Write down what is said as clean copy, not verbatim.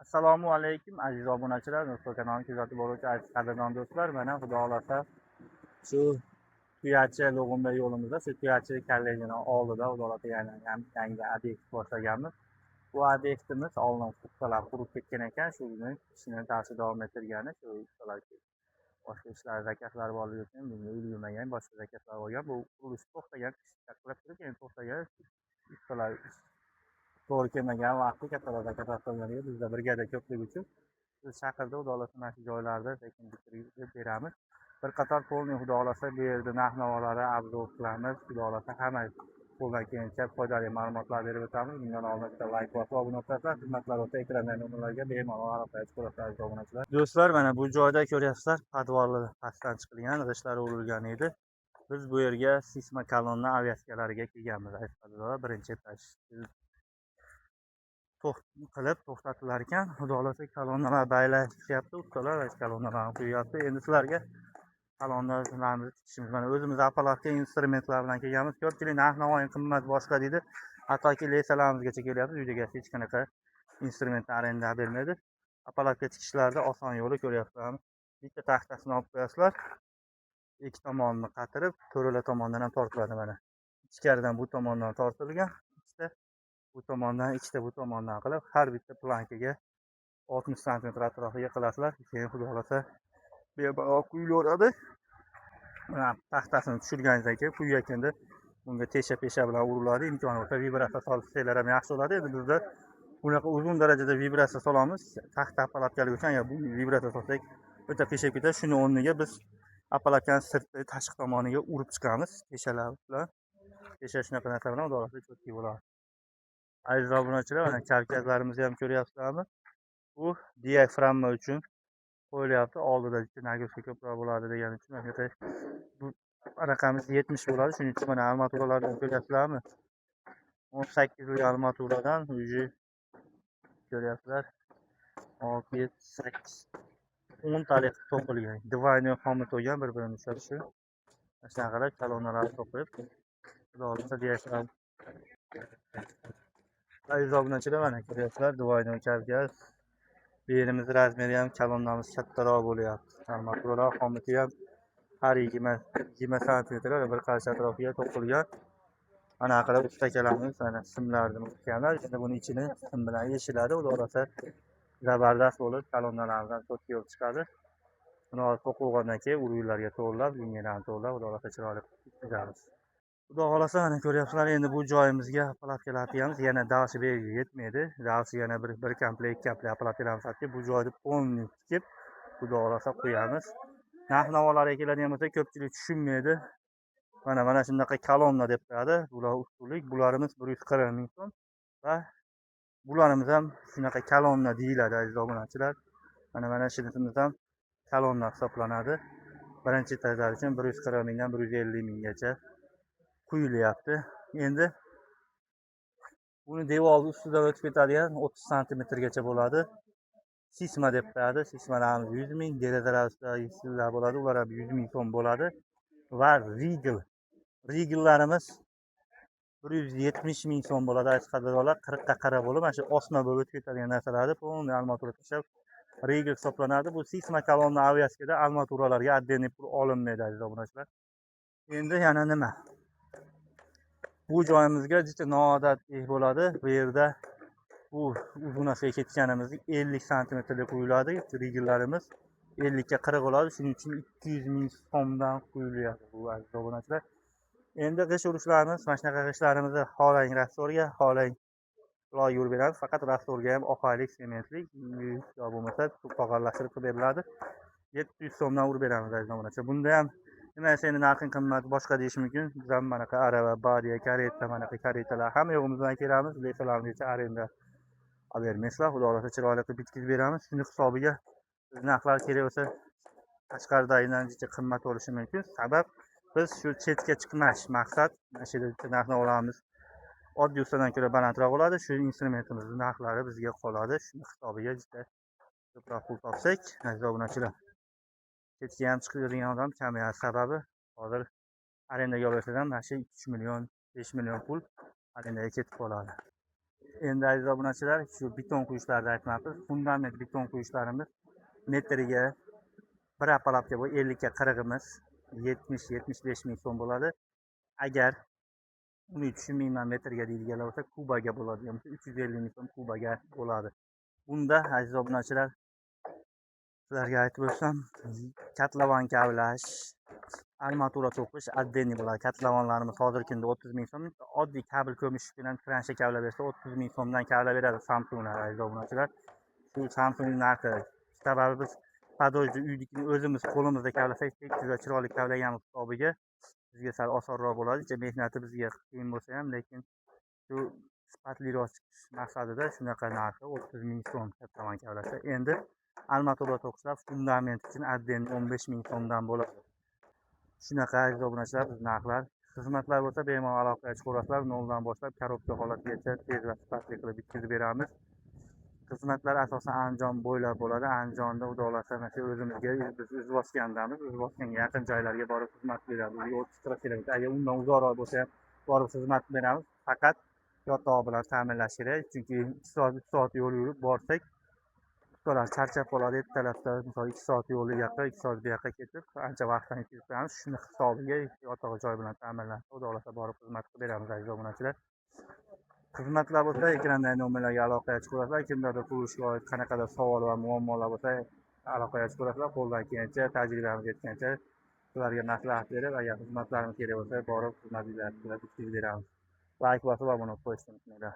Assalomu alaykum, aziz obunachilar, Nurso kanalini kuzatib boruvchi aziz qadrdon do'stlar. Mana, xudo xohlasa, shu Tuyachi Lo'g'inda yo'limizda, shu Tuyachi kollejini oldida, xudo xohlasa, yana yangi obyekt boshlaganmiz. Bu obyektimiz oldin ustalar qurib ketgan ekan, shu ishini darsni davom ettirgani, shu ustalar boshqa ishlar, zakazlar borligi uchun bunga ulgurmagan, boshqa zakazlar bo'lgan. Bu qurilish to'xtagan, qilib turib, endi to'xtagan, ustalar to'g'ri kelmagan vaqti kattalar zakazlar qilganligi, bizda brigada ko'pligi uchun biz chaqirdi. Xudo xohlasa, mana shu joylarda sekin bitirib beramiz. Bir qator полный, xudo xohlasa, bu yerda narx navolari обзор qilamiz. Xudo xohlasa, hamma qo'ldan kelgancha foydali ma'lumotlar berib o'tamiz. Bundan oldin bitta layk bosib, obuna bo'lasizlar. Xizmatlar bo'lsa, ekrandagi nomerlarga bemalol aloqaga chiqaverasizlar, aziz obunachilar. Do'stlar, mana bu joyda ko'ryapsizlar, podvalni pastdan chiqilgan, g'ishtlar urilgan edi. Biz bu yerga sisma kolonna обвязка lariga kelganmiz, aziz qadrdonlar. Birinchi etaj qilib to'xtatilar ekan. Xudo xohlasa, kolonnalar baylashyapti, ustalar kolonnalarni qo'yyapti. Endi sizlarga kolonnalarimizni tikishimiz, mana o'zimiz apparatga instrumentlar bilan kelganmiz. Ko'pchilik narx navoing qimmat, boshqa deydi. Hattoki леса larimizgacha kelyapmiz. Uyda hech qanaqa instrument arenda bermaydi. Apparatga tikishlarda oson yo'li, ko'ryapsizlarmi, bitta taxtasini olib qo'yasizlar, ikki tomonini qatirib, to'rala tomondan ham tortiladi. Mana ichkaridan bu tomondan tortilgan ikkita, bu tomondan ikkita, bu tomondan qilib, har bitta plankaga 60 santimetr atrofiga qilasizlar. Keyin, xudo xohlasa, bemalol quyilaveradi. Mana taxtasini tushirganingizdan keyin quyayotganda bunga tesha pesha bilan uriladi. Imkoni bo'lsa, vibratsiya solsanglar ham yaxshi bo'ladi. Endi bizda bunaqa uzun darajada vibratsiya solamiz, taxta опалубка lik uchun. Agar bu vibratsiya solsak, o'ta qiyshayib ketadi. Shuni o'rniga biz опалубка ni sirtqi, tashqi tomoniga urib chiqamiz teshalar bilan. Tesha, shunaqa narsa bilan, xudo xohlasa, чёткий bo'ladi. Aziz obunachilar, mana kavkazlarimizni ham ko'ryapsizlarmi? Bu diafragma uchun qo'yilyapti. Oldida bitta нагрузка ko'proq bo'ladi degani uchun. Mana shunaqa bu raqamimiz 70 bo'ladi. Shuning uchun mana armaturalardan ko'ryapsizlarmi? 18lik armaturadan уже ko'ryapsizlar, olti, yetti, sakkiz, 10 talik to'qilgan, двойной xomut bo'lgan, bir birini ushlashi. Mana shunaqa qilib kolonnalarni to'qib, xudo xohlasa, diafragma. Aziz obunachilar, mana ko'ryapsizlar, двойной kavkaz. Bu yerimiz razmeri ham, kolonnamiz kattaroq bo'lyapti. Armaturalar xomuti ham har 20 20 santimetr bir qarich atrofiga to'qilgan. Ana qilib usta akalarimiz mana simlarni o'tganlar. Endi buni ichini sim bilan yechiladi. Xudo xohlasa, zabardast bo'lib, kolonnalardan чёткий bo'lib chiqadi. Buni hozir to'qib olgandan keyin urushlarga to'g'irlab, liniyalarni to'g'irlab, xudo xohlasa, chiroyli qilib bitkazamiz. Xudo xohlasa, mana ko'ryapsizlar, endi bu joyimizga опалубка lar tiyamiz. Yana дальше bu yerga yetmaydi. Дальше yana bir komplekt, ikki komplekt опалубка larni sotib, bu joyni полный tikib, xudo xohlasa, qo'yamiz. Narx navolariga keladigan bo'lsak, ko'pchilik tushunmaydi. Mana shunaqa kolonna deb qo'yadi. Bular ustunlik, bularimiz 140 000 so'm va bularimiz ham shunaqa kolonna deyiladi, aziz obunachilar. Mana shunisi ham kolonna hisoblanadi. Birinchi etajlar uchun 140 000 dan 150 000 gacha quyilyapti. Endi buni devorni ustidan o'tib ketadigan 30 santimetrgacha bo'ladi. Sisma deb qo'yadi. Sismalarimiz 100 000, derazalar ustidagi simlar bo'ladi, ular ham 100 000 so'm bo'ladi. Va rigel. Rigellarimiz 170 000 so'm bo'ladi, aziz qadrdonlar. 40ga 40 bo'lib, mana shu osma bo'lib o'tib ketadigan narsalarni полный armatura tashlab, rigel hisoblanadi. Bu sisma kolonna обвязка da armaturalarga отдельный pul olinmaydi, aziz obunachilar. Endi yana nima? Bu joyimizga juda noodatiy bo'ladi. Bu yerda bu uzunasiga ketganimiz 50 santimetrlik quyiladi. Rigellarimiz 50ga 40 bo'ladi. Shuning uchun 200 000 so'mdan quyilyapti bu, aziz obunachilar. Endi g'isht urishlarimiz, mana shunaqa g'ishtlarimizni xohlang раствор ga, xohlang loy urib beramiz. Faqat раствор ga ham oqaylik, sementlik yo bo'lmasa qog'ozlashtirib qilib beriladi. 700 so'mdan urib beramiz, aziz obunachilar. Bunda ham nima, seni narxing qimmat, boshqa deyish mumkin. Biz ham manaqa arava, badiya, kareta, manaqa karetalar hamma yo'g'imiz bilan kelamiz. Леса larimizgacha arenda olib bermaysizlar. Xudo xohlasa, chiroyli qilib bitkazib beramiz. Shuni hisobiga biz narxlar kerak bo'lsa, tashqaridagidan juda qimmat bo'lishi mumkin. Sabab, biz shu chetga chiqmash maqsad. Mana shu yerda narxni olamiz. Oddiy ustadan ko'ra balandroq bo'ladi. Shu instrumentimizni narxlari bizga qoladi. Shuni hisobiga juda ko'proq pul topsak, aziz obunachilar. Chetga ham chiqadigan odam kamayadi. Sababi, hozir arendaga olsa ham mana shu 3 million, 5 million pul arendaga ketib qoladi. Endi, aziz obunachilar, shu beton quyishlarni aytmabmiz. Fundament beton quyishlarimiz metriga bir опалубка bu 50 ga 40imiz 70-75 ming so'm bo'ladi. Agar uni tushunmayman metrga deydiganlar bo'lsa, kubaga bo'ladigan bo'lsa, 350 ming so'm kubaga bo'ladi. Bunda, aziz obunachilar, sizlarga aytib o'tsam, kotlovan kavlash, armatura to'qish отдельный bo'ladi. Kotlovonlarimiz hozirgi kunda 30 ming so'm. Oddiy kabel ko'mish bilan transha kavlab bersa, 30 ming so'mdan kavlab beradi Samsunglar, aziz obunachilar. Shu Samsung narxi sababi biz подожди uynikini o'zimiz qo'limizda kavlasak, tekis va chiroyli kavlaganimiz hisobiga bizga sal osonroq bo'ladi. Mehnati bizga qiyin bo'lsa ham, lekin shu sifatliroq chiqish maqsadida shunaqa narxi 30 ming so'm kotlovan kavlasa. Endi armatura to'qishlar fundament uchun отдельно 15 ming so'mdan bo'ladi. Shunaqa, aziz obunachilar, biz narxlar. Xizmatlar bo'lsa, bemalol aloqaga chiqaverasizlar. Noldan boshlab коробка holatigacha tez va sifatli qilib bitkazib beramiz. Xizmatlar asosan Andijon bo'ylab bo'ladi. Andijonda, xudo xohlasa, mana shu o'zimizga, biz Izbosgandamiz, Izbosganga yaqin joylarga borib xizmat beramiz. Bizga 30-40 kilometr. Agar undan uzoqroq bo'lsa ham, borib xizmat beramiz. Faqat yotoq bilan ta'minlash kerak, chunki 2 soat, 3 soat yo'l yurib borsak, ustalar charchab qoladi. Ertalabda, misol, 2 soat yo'l u yoqqa, 2 soat bu yoqqa ketib, ancha vaqtdan yetkazib qo'yamiz. Shuni hisobiga yotoq joy bilan ta'minlansa, xudo xohlasa, borib xizmat qilib beramiz, aziz obunachilar. Xizmatlar bo'lsa, ekrandagi nomerlarga aloqaga chiqaverasizlar. Kimlardir qurilishga oid qanaqadir savol va muammolar bo'lsa, aloqaga chiqaverasizlar. Qo'ldan kelgancha, tajribamiz yetgancha ularga maslahat berib, agar xizmatlarimiz kerak bo'lsa, borib xizmat bitkazib beramiz. Layk bosib, obuna bo'lib qo'yishni unutmanglar.